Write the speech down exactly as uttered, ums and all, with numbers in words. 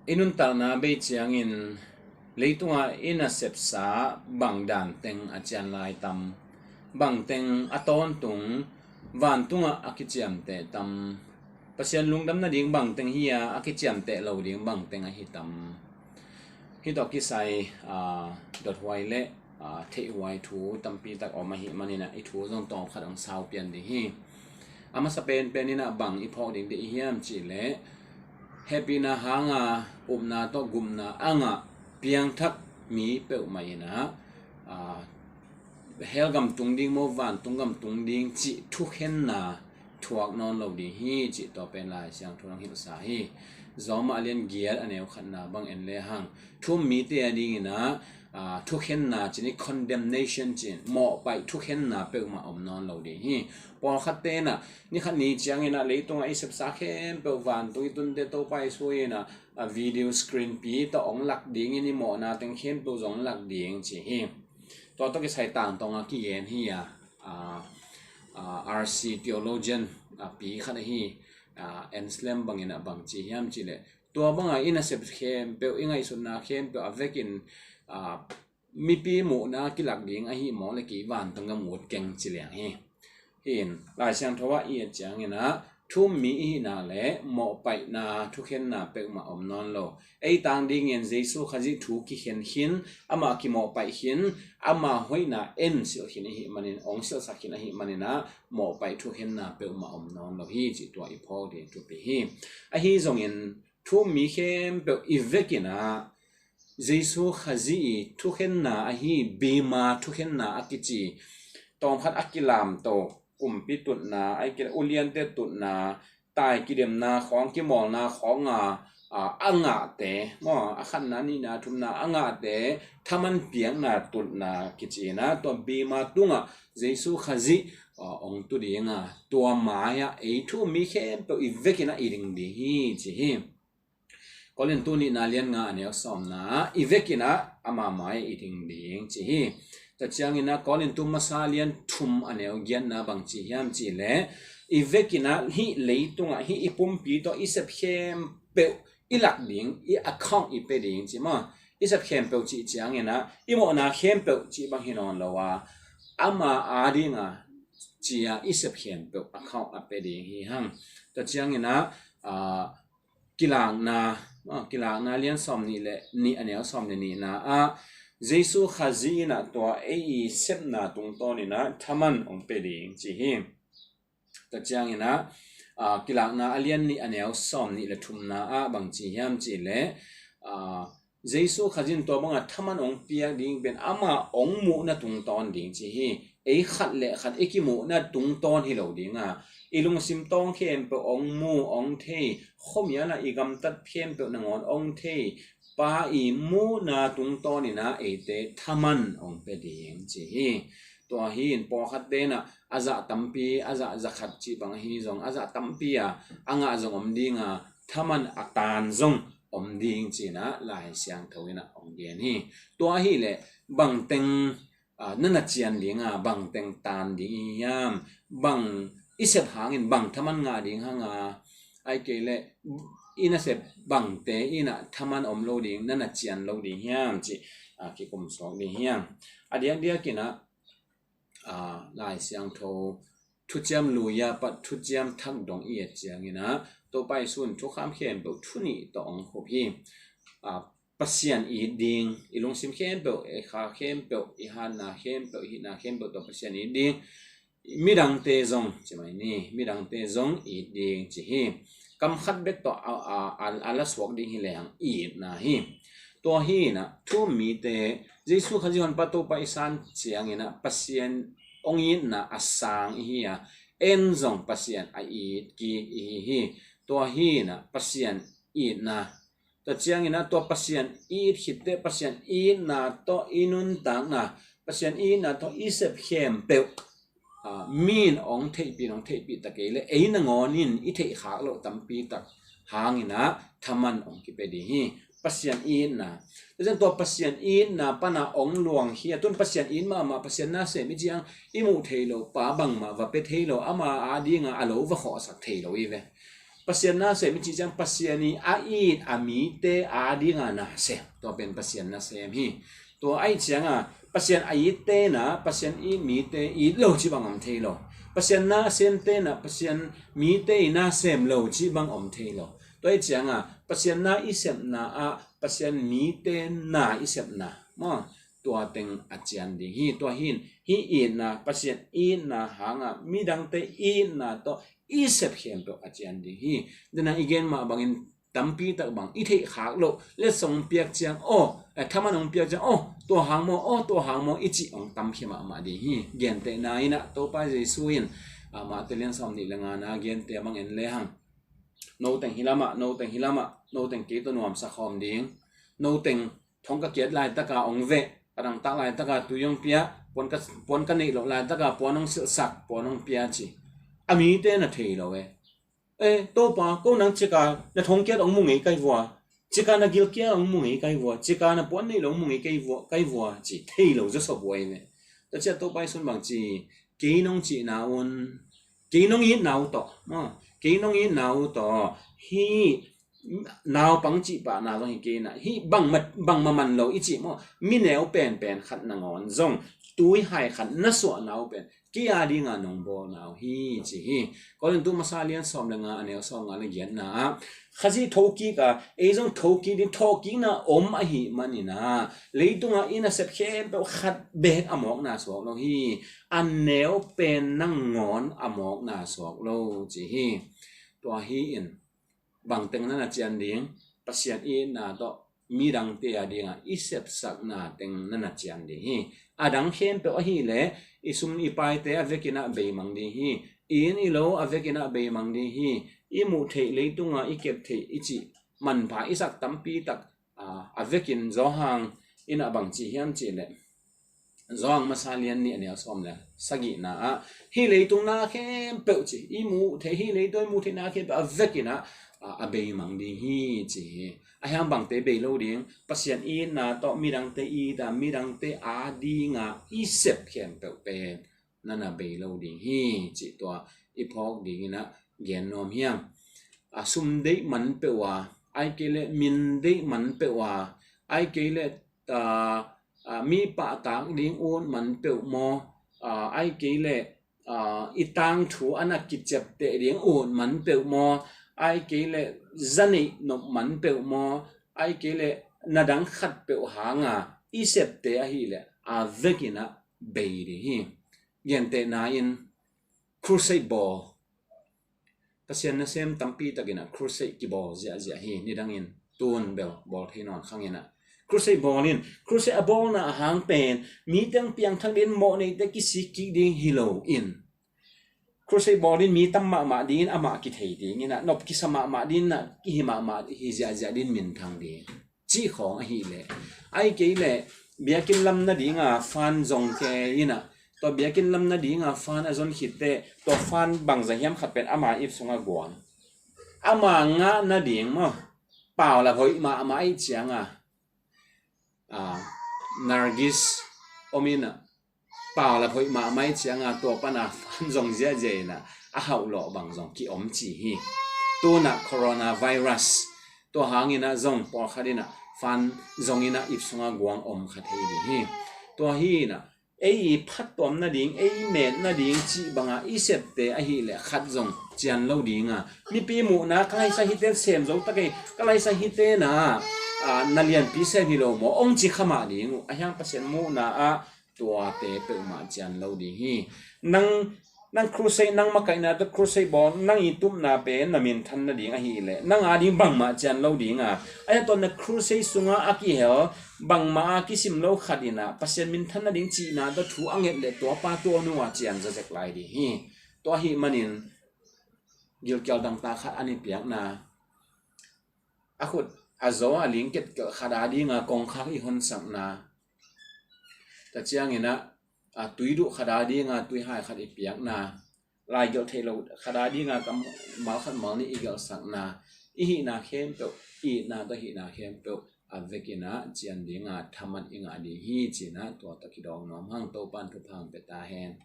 I nuntakna bei ciangin leitungah i nasepsa bang dan teng a cian lai tam, bang teng a tawntung vantungah a kiciamteh tam, Pasian lungdam nading bang teng hi a, a kiciamteh lo ding bang teng ahi tam. Hih tawh kisai, aa, dothuai le, aa, theihhuai thu tampi tak om ahih manin ah, i thu zong tawmkhat hong sau pian ding hi. A masa penpen in ah bang i phawk ding deih hiam cih leh, hehpihna hanga upna tawh gupna a ngah piangthak mi peuhmah in ah, aa, hell gam tung ding maw, vantung gam tung ding cih thukhenna thuak nawn lo ding hi cih tua pen Lai Siangtho in hong hilhsa hi. Rom a lian giat a neu khatna bang en lehang, thu-um mite a dingin ah, aa, thukhenna cih ni, condemnation cih, mawhpaih thukhenna peuhmah om nawn lo ding hi. Pawlkhatte in ah ni khat ni ciangin ah leitungah i sepsa khempeuh vantung i tunte Topa Jesu in ah, a video screen pi tawh hong lak dingin i mawhna teng khempeuh zong hong lak ding ci hi. Tua tawh kisai tangtawnga kigen hi a, a, a, R C theologian, a, pi khat ahi, a, Anselm bangin ah bang ci hiam cih leh, tua banga i nasep khempeuh, i ngaihsutna khempeuh a vekin, a, mipi muhna kilak ding ahih mawk leh kei vantung gam ut keng ci liang hi. Hih in Lai Siangtho ah i et ciangin ah thu-um mi i hihna le mawhpaihna thukhenna peuhmah om nawn lo. Ei tang dingin Jesu Khazih thu kikhen khin, amah kimawhpaih khin, ama hoihna en silh khin ahih manin, hong silhsak khin ahih manin ah mawhpaih thukhenna peuhmah om nawn lo hi cih tua i phawk ding thupi hi. Ahi zongin thu-um mi khempeuh i vekin ah Jesu Khazih i thukhenna ahi bima thukhenna a kici, tawmkhat a kilamto, kumpi tutna, a kilamto, uliante tutna, tai kidemna khawng, kimawlna khawng a, a, a ngahte maw, a khatna, nihna, thumna a ngahte thaman piakna tutna kici in ah, tua bima tungah Jesu Khazih, a, hong tu ding a, tua mai-ah ei thu-um mi khempeuh i vekin ah i ding ding hi ci hi. Korintu nihna lian nga a neu sawmna ah i vekin ah ama mai-ah i ding ding ci hi. Tua ciangin ah Korintu masa lian thum a neu giatna bang ci hiam cih leh, i vekin ah hih leitungah hih i pumpi tawh i sep khempeuh i lak ding, i account i pia ding ci maw. I sep khempeuh cih ciangin ah i mawhna khempeuh cih bang hi nawn lo a, ama a dinga ci-a i sep khempeuh account a pia ding hi hang. Tua ciangin ah, a, Kilakna, a, Kilakna lian sawmnih le nih a neu sawm le nihna ah Jesu Khazih in ah tua ei i sepna tungtawnin ah thaman hong pia ding ci hi. Tua ciangin ah, a, Kilakna a lian nih a neu sawmnih le thumna ah bang ci hiam cih leh, a, Jesu Khazih in tua banga thaman hong piak ding pen ama hong muhna tungtawn ding ci hi. Ei khat le khat i kimuhna tungtawn hi lo ding a, i lungsim tawng khempeuh hong mu, hong thei, khuamial a i gamtat khempeuh nangawn hong thei Pa i muhna tungtawnin ah eite thaman hong pia ding ci hi. Tua hi in pawlkhatte in ah a zah tampi, a zah za khat cih bang ahi zong, a zah tampi a, a ngah zong om ding a, thaman a tan zong om ding ci-in ah Lai Siangtho in ah hong gen hi. Tua ahih leh bangteng, a, na na cian ding a, bangteng tan ding i hiam, bang i sep hangin bang thaman ngah ding hang a, ahih kei leh i nasep bangte in ah thaman om lo ding, na na cian lo ding hiam cih, a, kikum suak ding hiam. A diakdiakin ah, a, Lai Siangtho Thuciam Lui-a pat Thuciam Thak dong i et ciangin ah Topa Jesu in thukham khempeuh thu nih tawh hong khup hi. A, Pasian it ding, i lungsim khempeuh, i kha khempeuh, i hatna khempeuh, i hihna khempeuh tawh Pasian it ding. Midangte zong, ci mai ni, midangte zong it ding ci hi. Kam khat bek tawh a, a, a, a la suak ding hi lehang itna hi. Tua hi in ah thu-um mite, Jesu Khazih honpa Topa i san ciangin ah Pasian hong itna a sang i hi a, en zong Pasian a it kik i hi hi. Tua hi in ah Pasian itna, tua ciangin ah tua Pasian it khitteh, Pasian itna tawh i nuntakna, Pasian itna tawh i sep khempeuh, a, mi in hong theihpih in hong theihpih ta kei leh ei nangawn in i theih khak loh tampi tak hangin ah thaman hong kipia ding hi. Pasian itna, tua ciang tua Pasian itna pana hong luang hi a, tun Pasian it mahmah, Pasian nasem i ciang i muh thei lo, Pa bangmah va pia thei lo, ama a dinga a lo va khawhsak thei lo i ve. Pasian nasem i cih ciang Pasian i a it a mite a dinga nasem, tua pen Pasian nasem hi. Tua ahih cianga Pasian a itte na, Pasian it mite it lo cih bang om thei lo. Pasian nasemte na, Pasian mite i nasem lo cih bang om thei lo. Tua ahih cianga Pasian na i sepna ah Pasian mite na i sepna maw, tua teng a cian ding hi. Tua hin hih itna, Pasian itna hanga midangte itna tawh i sep khempeuh a cian ding hi. Dena i gen mah bangin tampi tak bang i theih khak loh letsong piak ciang aw, eh, thaman hong piak ciang aw, tua hang maw, aw, tua hang maw i cih hong tamkhia mahmah ding hi. Gentehna inah Topa Jesu in, ah, Mate lian sawm nih le ngana gente a bang en lehang, noteng hi lamah, noteng hi lamah, noteng kei tawh nuamsa khawm ding, noteng thong ka kiat laitaka hong veh, ka dangtak laitaka tui hong pia, puan ka, puan ka neih loh laitaka puan hong silhsak, puan hong pia ci. A mite na thei lo e. Eh, Topa, ko nang cika na thong kiat hong mu ngei kai vua, cika na gil kiat hong mu ngei kai vua, cika na puan neih lo hong mu ngei kai vua, kai vua ci thei lo zawsop vua i ve. Tua ciah Topa i sun bang ci, kei nong cihna un, kei nong itna uh tawh, ah, kei nong itna uh tawh hih naupang cih pahna zong hi kei na, hih bangma, bangma man lo i cih maw, mi neu penpen khat nangawn zong tuihai khat na suahna uh pen kei a dinga nong bawlna uh hi ci hi. Korintu masa lian sawm le nga a neu sawm nga le giatna ah Khazih thokik a ei zong thokik ding thawhkikna om ahih maninah leitungah i nasep khempeuh khat beek a mawkna suak lo hi. A neu pen nangawn a mawkna suak lo ci hi. Tua hi in bangteng na na cian ding, Pasian itna tawh midangte a dinga i sepsakna teng na na cian ding hi. A dang khempeuh ahileh i sum i paite a vekinah beimang ding hi. I inn i lo a vekinah beimang ding hi. I muh theih leitunga i kep theih i cih manpha i sak tampi tak, ah, a vekin Zawhang inah bang ci hiam cihleh, Zawhang masa lian nih a neu sawm le sagihna ah hih leitung na khempeuh ci, i muh theih, hih leitung i muh theih na khempeuh a vekinah, ah, a beimang ding hi ci hi. A hiang bangte bei lo ding, Pasian itna tawh midangte ita, midangte a dinga i sep khempeuh pen na na bei lo ding hi cih tua i phawk dinginah gen nuam hiam. A sum deih man peuh a, ai kei leh min deih man peuh a, ai kei leh, ah, ah, mi pahtak ding ut man peuh maw, ah, ai kei leh, ah, i tangthu a na kiciapteh ding ut man peuh maw, ai kei leh zaneih nop man peuh maw, ai kei leh na dang khat peuh hanga i septe ahileh a vekinah bei ding hi. Gentehna in crusade bawl, Pasian nasem tampi takinah crusade kibawl ziahziah hi. Nidangin tun bel bawl thei nawn khanginah crusade bawl in, crusade a bawlna a hang pen mi teng piangthak ding, mawhneite kisik kik ding hi lo in, crusade bawl in mi tam mahmah dingin amah kithei dinginah nop kisa mahmah dinginah kihi mahmah hi ziahziah dingin minthang ding cih khawng ahileh, ai kei leh biakinn lam nadinga fan zong kei inah, tua biakinn lam nadinga fan a zon khitteh tua fan bangza hiam khat pen ama ip sunga guang, ama ngah nading maw, pau la hoih mahmah ih cianga, ah, Nargis om inah, pau la hoih mahmah ih cianga tua pana fan zong ziahziah inah a hauhlawh bang zong kiom ci hi. Tunah coronavirus tua hanginah zong pawlkhat inah fan zong inah ip sunga guang om kha thei ding hi. Tua hi inah ei i phattuam nading, ei i met nading cih banga i septe ahileh khat zong cian lo dinga, mipi muhna ka laisa hite sem zo takei, ka laisa hite na, ah, na lianpi sem hi lo maw, ong ci kha mah ding uh. A hiang Pasian muhna ah tuate peuhmah cian lo ding hi. Nang, nang crusade, nang makaihna tawh crusade bawl, nang i tupna pen na minthan nading ahileh nang a ding bangmah cian lo dinga, a hiang tua na crusade sunga a kihel bangmah a kisim lo khat inah Pasian minthan nading cihna tawh thu a nget leh tuapa tua nua cian zazek lai ding hi. Tua ahih manin gilkial dangtak khat an i piakna, a khut a zaw a ling ketkelh khat a dinga kongkhak i honsakna, tua cianginah, a, tui duh khat a dinga tuihai khat i piakna, laigelh theih lo khat a dinga kammal khat mal nih i gelhsakna, i hihna khempeuh, i itna tawh hihna khempeuh a vekinah cian dinga thaman i ngah ding hi cinah tua tawh kidawng nuam hang. Topan thupha hong pia ta hen.